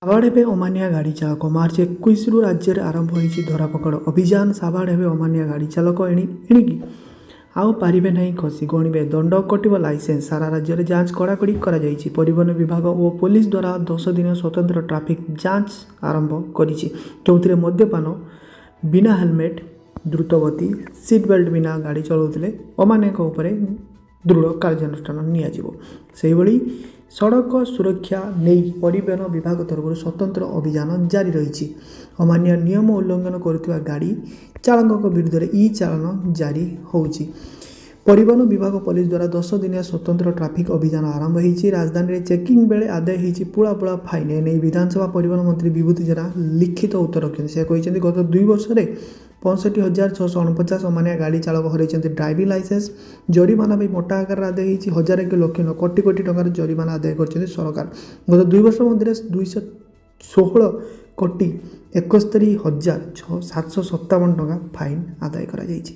ସାବାଡ଼ ହେବେ ଅମାନିଆ ଗାଡ଼ି ଚାଳକ। ମାର୍ଚ୍ଚ 21ରୁ ରାଜ୍ୟରେ ଆରମ୍ଭ ହୋଇଛି ଧରପକଡ଼ ଅଭିଯାନ। ସାବାଡ଼ ହେବେ ଅମାନିଆ ଗାଡ଼ି ଚାଳକ। ଏଣିକି ଆଉ ପାରିବେ ନାହିଁ ଖସି। ଗଣିବେ ଦଣ୍ଡ, କଟିବ ଲାଇସେନ୍ସ। ସାରା ରାଜ୍ୟରେ ଯାଞ୍ଚ କଡ଼ାକଡ଼ି କରାଯାଇଛି। ପରିବହନ ବିଭାଗ ଓ ପୋଲିସ ଦ୍ୱାରା 10 ଦିନ ସ୍ୱତନ୍ତ୍ର ଟ୍ରାଫିକ୍ ଯାଞ୍ଚ ଆରମ୍ଭ କରିଛି, ଯେଉଁଥିରେ ମଦ୍ୟପାନ, ବିନା ହେଲମେଟ୍, ଦ୍ରୁତଗତି, ସିଟ୍ ବେଲ୍ଟ ବିନା ଗାଡ଼ି ଚଳାଉଥିଲେ ଅମାନିଆଙ୍କ ଉପରେ ଦୃଢ଼ କାର୍ଯ୍ୟାନୁଷ୍ଠାନ ନିଆଯିବ। ସେହିଭଳି ସଡ଼କ ସୁରକ୍ଷା ନେଇ ପରିବହନ ବିଭାଗ ତରଫରୁ ସ୍ୱତନ୍ତ୍ର ଅଭିଯାନ ଜାରି ରହିଛି। ଅମାନିଆ ନିୟମ ଉଲ୍ଲଂଘନ କରୁଥିବା ଗାଡ଼ି ଚାଳକଙ୍କ ବିରୁଦ୍ଧରେ ଇ ଚାଲାଣ ଜାରି ହେଉଛି। ପରିବହନ ବିଭାଗ ପୋଲିସ ଦ୍ୱାରା 10 ଦିନିଆ ସ୍ୱତନ୍ତ୍ର ଟ୍ରାଫିକ୍ ଅଭିଯାନ ଆରମ୍ଭ ହୋଇଛି। ରାଜଧାନୀରେ ଚେକିଂ ବେଳେ ଆଦାୟ ହୋଇଛି ପୁଳା ପୁଳା ଫାଇନ୍। ଏନେଇ ବିଧାନସଭା ପରିବହନ ମନ୍ତ୍ରୀ ବିଭୂତି ଜେନା ଲିଖିତ ଉତ୍ତର ରଖିଛନ୍ତି। ସେ କହିଛନ୍ତି, ଗତ 2 ବର୍ଷରେ 65,649 ଅମାନିଆ ଗାଡ଼ି ଚାଳକ ହରାଇଛନ୍ତି ଡ୍ରାଇଭିଂ ଲାଇସେନ୍ସ। ଜରିମାନା ବି ମୋଟା ଆକାରରେ ଆଦାୟ ହୋଇଛି। ହଜାର କି ଲକ୍ଷ ନୁହଁ, କୋଟି କୋଟି ଟଙ୍କାର ଜରିମାନା ଆଦାୟ କରିଛନ୍ତି ସରକାର। ଗତ 2 ବର୍ଷ ମଧ୍ୟରେ 216 କୋଟି 71 ହଜାର 757 ଟଙ୍କା ଫାଇନ୍ ଆଦାୟ କରାଯାଇଛି।